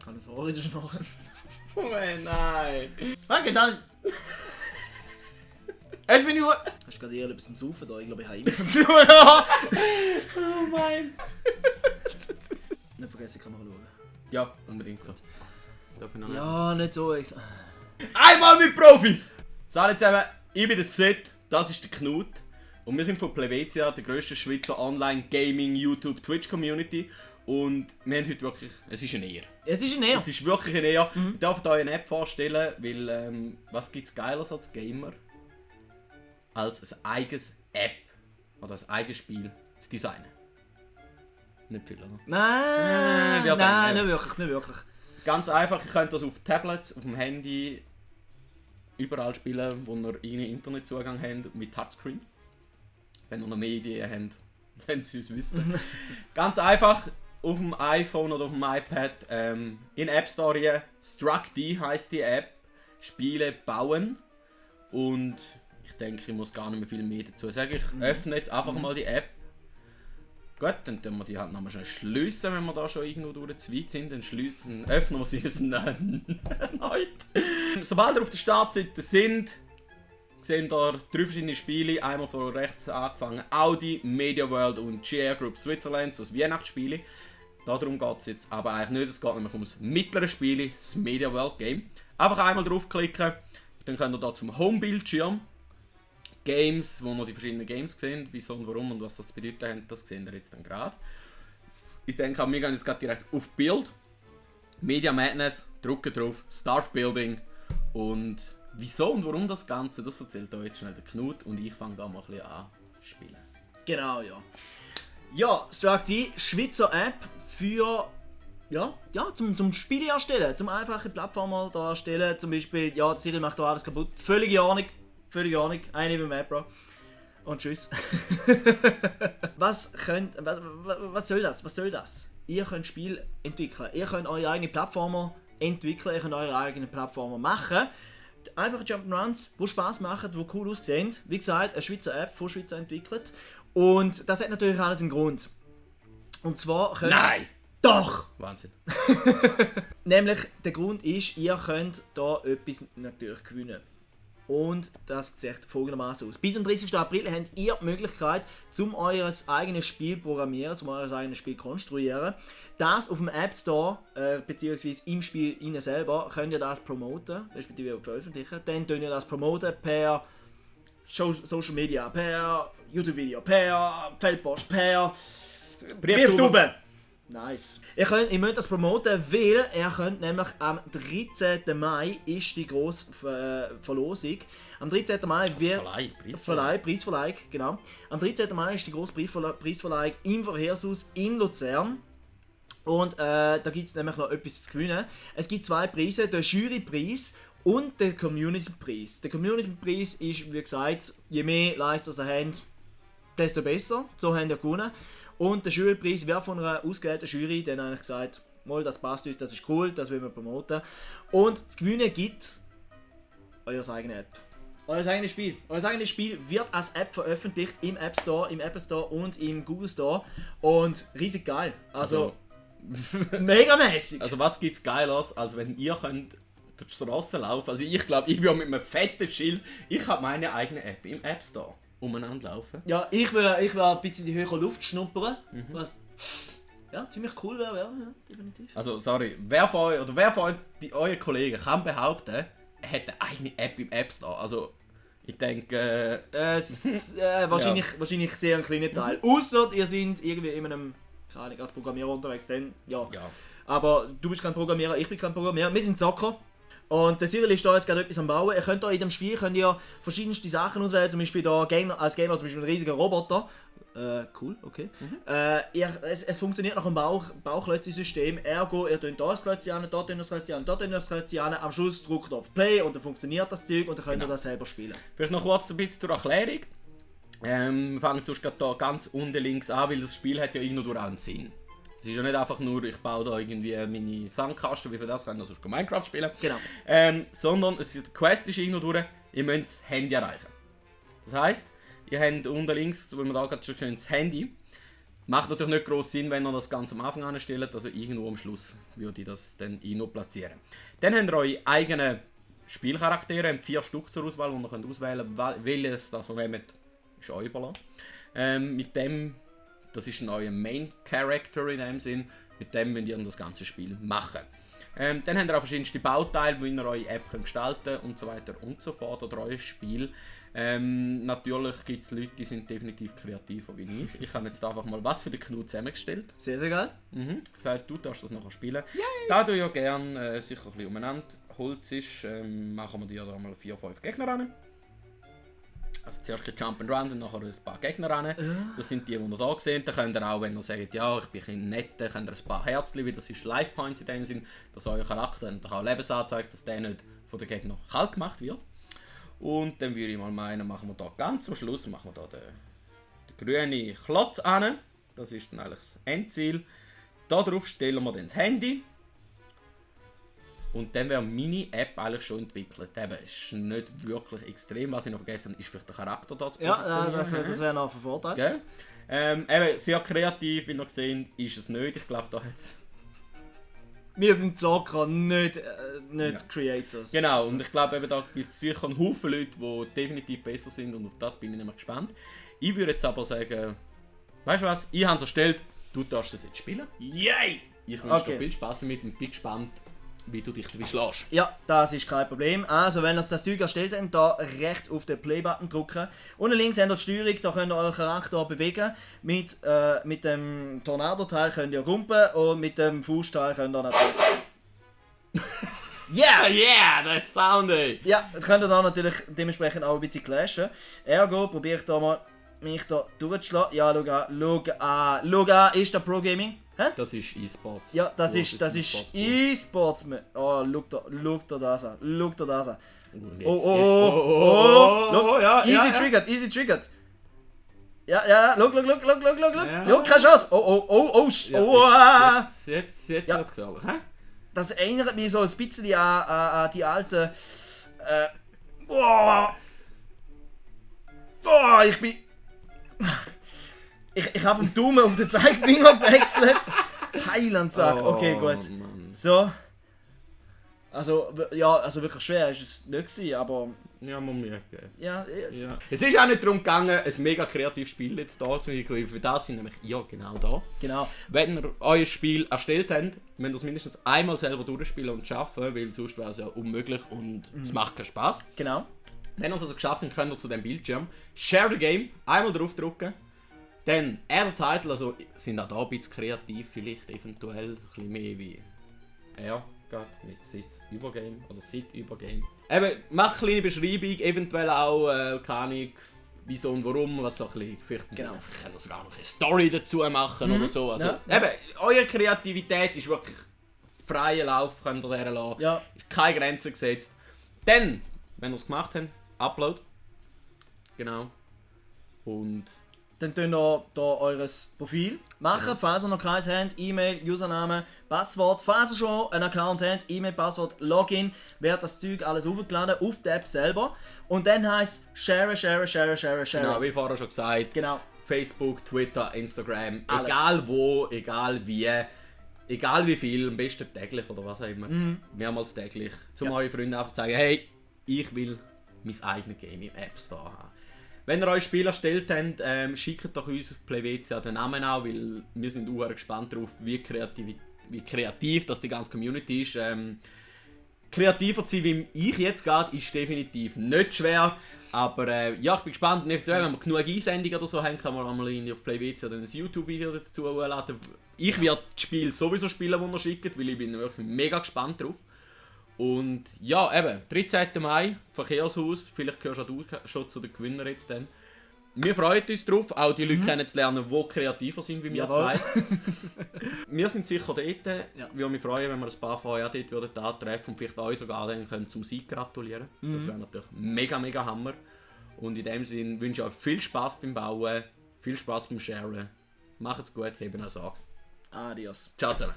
Kann das Orange schnorren? Oh nein! Nein, geht's auch nicht. Hast du gerade eher etwas zum Saufen da? Ich glaube, ich habe immer. Oh mein! Nicht vergessen, die Kamera schauen. Ja, unbedingt so. Darf ich noch Ja, nicht so. Einmal mit Profis! Salut zusammen, ich bin der Sid, das ist der Knut. Und wir sind von Plevetia, der grössten Schweizer Online-Gaming, YouTube, Twitch-Community. Und wir haben heute wirklich... Es ist eine Ehre. Es ist ein Näher. Es ist wirklich eine Ehre. Ich darf euch eine App vorstellen, weil... was gibt es Geiles als Gamer? Als ein eigenes App oder ein eigenes Spiel zu designen. Nicht viel, oder? Nein, ja, nein, ja. nicht wirklich, nicht wirklich. Ganz einfach, ihr könnt das auf Tablets, auf dem Handy, überall spielen, wo ihr einen Internetzugang habt, mit Touchscreen. Wenn ihr noch mehr Ideen habt, wenn sie es wissen. Ganz einfach, auf dem iPhone oder auf dem iPad, in App Store hier, Struct heisst die App, Spiele bauen. Und ich denke, ich muss gar nicht mehr viel mehr dazu sagen. Ich öffne jetzt einfach mal die App. Gut, dann tun wir die halt nochmal schnell schliessen, wenn wir da schon irgendwo durch zu weit sind. Dann öffnen wir sie erneut. Sobald ihr auf der Startseite sind, sehen ihr 3 verschiedene Spiele. Einmal von rechts angefangen Audi, Media World und GR Group Switzerland, so das Weihnachtsspiel. Darum geht es jetzt aber eigentlich nicht. Es geht nämlich um das mittlere Spiel, das Media World Game. Einfach einmal draufklicken, dann könnt ihr da zum Home-Bildschirm Games, wo noch die verschiedenen Games sehen, wieso und warum und was das zu bedeuten hat, das sehen wir jetzt dann gerade. Ich denke, wir gehen jetzt gerade direkt auf Bild. Media Madness, drücken drauf, Start Building und wieso und warum das Ganze, das erzählt euch jetzt schnell der Knut und ich fange da mal ein bisschen an zu spielen. Genau, ja. Ja, Struct, Schweizer App für... Ja, zum Spiele erstellen, zum einfache Plattformen da erstellen. Zum Beispiel, ja, der Cyril macht da alles kaputt. Völlige Ahnung. Eine über Map, Bro. Und tschüss. Was soll das? Was soll das? Ihr könnt Spiel entwickeln. Ihr könnt eure eigenen Plattformen entwickeln. Ihr könnt eure eigenen Plattformen machen. Einfache Jump'n'Runs, die Spaß machen, die cool aussehen. Wie gesagt, eine Schweizer App von Schweizer entwickelt. Und das hat natürlich alles einen Grund. Und zwar könnt... Nein! Doch! Wahnsinn. Nämlich, der Grund ist, ihr könnt da etwas natürlich gewinnen. Und das sieht folgendermaßen aus. Bis zum 30. April habt ihr die Möglichkeit, um euer eigenes Spiel programmieren, um euer eigenes Spiel konstruieren. Das auf dem App Store, beziehungsweise im Spiel innen selber, könnt ihr das promoten, respektive veröffentlichen. Dann könnt ihr das promoten per Social Media, per YouTube-Video, per Feldpost, per Brieftube. Nice. Ihr müsst das promoten, weil ihr könnt nämlich am 13. Mai ist die grosse Verlosung. Am 13. Mai wird... Preisverleihung, genau. Am 13. Mai ist die grosse Preisverleihung im Verkehrshaus in Luzern. Und da gibt es nämlich noch etwas zu gewinnen. Es gibt 2 Preise, den Jurypreis und den Community-Preis. Der Community-Preis ist, wie gesagt, je mehr Leistung ihr habt, desto besser. So habt ihr gewonnen. Und der Jurypreis wird von einer ausgewählten Jury dann eigentlich gesagt, mal, das passt uns, das ist cool, das wollen wir promoten. Und zu gewinnen gibt euer eigene App. Euer eigenes Spiel. Euer eigenes Spiel wird als App veröffentlicht im App Store, im Apple Store und im Google Store. Und riesig geil. Also mega mäßig. Also was gibt's Geiles, als wenn ihr könnt durch die Straße laufen. Also ich glaube, ich will mit einem fetten Schild, ich habe meine eigene App im App Store umeinander laufen. Ja, ich will ein bisschen in die höhere Luft schnuppern, was ja, ziemlich cool wäre, ja, definitiv. Also, sorry, wer von euch euren Kollegen kann behaupten, er hat eine eigene App im App Store? Also, ich denke... wahrscheinlich sehr ein kleiner Teil. Ausser ihr seid irgendwie in einem, keine Ahnung, als Programmierer unterwegs, dann ja. Aber du bist kein Programmierer, ich bin kein Programmierer, wir sind Zocker. Und der Cyril ist da jetzt gerade etwas am Bauen. Ihr könnt da in dem Spiel verschiedenste Sachen auswählen, zum Beispiel da als Gegner zum Beispiel ein riesiger Roboter. Cool, okay. Es funktioniert nach einem Bauklötze-System. Ergo, ihr tönt da das Klötze an, da tönt das Klötze an, da tönt das Klötze an. Am Schluss drückt ihr auf Play und dann funktioniert das Zeug und dann könnt ihr das selber spielen. Vielleicht noch kurz ein bisschen zur Erklärung. Wir fangen zuerst hier ganz unten links an, weil das Spiel hat ja irgendwo auch einen Sinn. Es ist ja nicht einfach nur, ich baue da irgendwie meine Sandkasten, wie für das können wir sonst Minecraft spielen. Genau. Sondern die Quest ist irgendwo durch, ihr müsst das Handy erreichen. Das heisst, ihr habt unten links, wo wir da gerade schon das Handy, Macht natürlich nicht gross Sinn, wenn ihr das Ganze am Anfang anstellt, also irgendwo am Schluss würde ich das dann platzieren. Dann habt ihr eure eigenen Spielcharaktere, habt 4 Stück zur Auswahl, die ihr könnt auswählen könnt, welches das ihr nehmt, ist euch überlassen. Mit dem, das ist ein euer Main Character in dem Sinn, mit dem müsst ihr das ganze Spiel machen. Dann habt ihr auch verschiedenste Bauteile, wie ihr eure App könnt gestalten und so weiter und so fort, oder euer Spiel. Natürlich gibt es Leute, die sind definitiv kreativer wie ich. Ich habe jetzt einfach mal was für den Knut zusammengestellt. Sehr, sehr geil. Das heisst, du darfst das nachher spielen. Yay. Da du ja gerne sicher ein bisschen umeinander Holz ist, machen wir dir da mal 4-5 Gegner ran. Also zuerst ein Jump and Run und nachher ein paar Gegner ran. Das sind die ihr da seht. Dann könnt ihr auch, wenn ihr sagt, ja, ich bin ein nett, könnt ihr ein paar Herzchen, weil das ist Life Points in dem Sinn, dass euer Charakter auch Lebensanzeigt, dass der nicht von den Gegnern kalt gemacht wird. Und dann würde ich mal meinen, machen wir da ganz am Schluss machen wir da den grünen Klotz an. Das ist dann eigentlich das Endziel. Da drauf stellen wir dann das Handy. Und dann wäre meine App eigentlich schon entwickelt. Eben, ist nicht wirklich extrem. Was ich noch vergessen habe, ist vielleicht der Charakter da zu positionieren. Ja, das wäre noch ein Vorteil. Okay. Eben, sehr kreativ, wie ihr gesehen, ist es nicht. Ich glaube, da hat es... Wir sind Zocker, nicht Creators. Genau, also. Und ich glaube, eben, da gibt es sicher einen Haufen Leute, die definitiv besser sind und auf das bin ich nämlich gespannt. Ich würde jetzt aber sagen, weißt du was, ich habe es erstellt, du darfst es jetzt spielen. Yay! Ich wünsche dir viel Spaß damit und bin gespannt, wie du dich dabei schlägst. Ja, das ist kein Problem. Also, wenn ihr das Zeug erstellt habt, da rechts auf den Play-Button drücken. Unten links habt ihr die Steuerung, da könnt ihr euren Charakter bewegen. Mit dem Tornado-Teil könnt ihr rumpen und mit dem Fußteil könnt ihr natürlich... Yeah! Yeah, das Sound, ey! Ja, das könnt ihr dann natürlich dementsprechend auch ein bisschen clashen. Ergo, probiere ich da mal mich da durchzuschlagen. Ja, schau an, ist der Pro Gaming? Hä? Das ist E-Sports. Ja, das ist E-Sports. Oh, schau dir das an. Oh, ja, easy triggered. Ja, schau. Schau, keine Chance. Jetzt wird's gefährlich, hä? Das erinnert mich so ein bisschen an die alten... ich bin... Ich habe vom Daumen auf den Zeigefinger gewechselt. Heilandsack. Okay, gut. Mann. So. Also wirklich schwer ist es nicht gewesen, aber... Ja, man merkt. Ja. Es ist auch nicht darum gegangen, ein mega kreatives Spiel jetzt da zu machen. Für das sind nämlich genau da. Genau. Wenn ihr euer Spiel erstellt habt, müsst ihr es mindestens einmal selber durchspielen und schaffen, weil sonst wäre es ja unmöglich und es macht keinen Spaß. Genau. Wenn ihr es also geschafft habt, könnt ihr zu dem Bildschirm Share the Game einmal draufdrücken. Dann Add Title, also sind auch da ein bisschen kreativ, vielleicht eventuell ein bisschen mehr wie er geht mit Sitz über Game oder Sit über Game. Eben, macht eine kleine Beschreibung, eventuell auch, keine Ahnung, wieso und warum, was so ein bisschen, vielleicht können wir sogar noch eine Story dazu machen oder so. Also, eben, eure Kreativität ist wirklich freien Lauf, könnt ihr der lassen. Ja. Ist keine Grenze gesetzt. Dann, wenn ihr es gemacht habt, Upload. Genau. Und dann könnt ihr hier euer Profil machen, falls ihr noch keins habt. E-Mail, Username, Passwort. Falls ihr schon einen Account habt, E-Mail, Passwort, Login, wird das Zeug alles aufgeladen auf der App selber. Und dann heisst es share. Genau, wie vorher schon gesagt. Genau. Facebook, Twitter, Instagram, alles. Egal wo, egal wie, egal wie viel, am besten täglich oder was auch immer. Mehrmals täglich. Zum euren Freunden einfach sagen, hey, ich will mein eigenes Game im App Store haben. Wenn ihr euch Spiel erstellt habt, schickt doch uns auf PlayWC den Namen auch, weil wir sind auch gespannt darauf, wie kreativ das die ganze Community ist. Kreativer zu sein, wie ich jetzt gehe, ist definitiv nicht schwer. Aber ja, ich bin gespannt. Und eventuell, wenn wir genug Einsendungen oder so haben, kann man einmal auf PlayWC ein YouTube-Video dazu laden. Ich werde das Spiel sowieso spielen, das ihr schickt, weil ich bin wirklich mega gespannt drauf. Und ja, eben, 13. Mai, Verkehrshaus, vielleicht gehörst auch du schon zu den Gewinnern jetzt dann. Wir freuen uns drauf, auch die Leute kennenzulernen, die kreativer sind wie wir zwei. Wir sind sicher dort. Ja. Ich würde mich freuen, wenn wir ein paar von euch auch dort würden antreffen und vielleicht euch sogar dann können zum Sieg gratulieren. Das wäre natürlich mega, mega Hammer. Und in dem Sinne wünsche ich euch viel Spaß beim Bauen, viel Spaß beim Sharen. Macht's gut, heben euch ab. Adios. Ciao zusammen.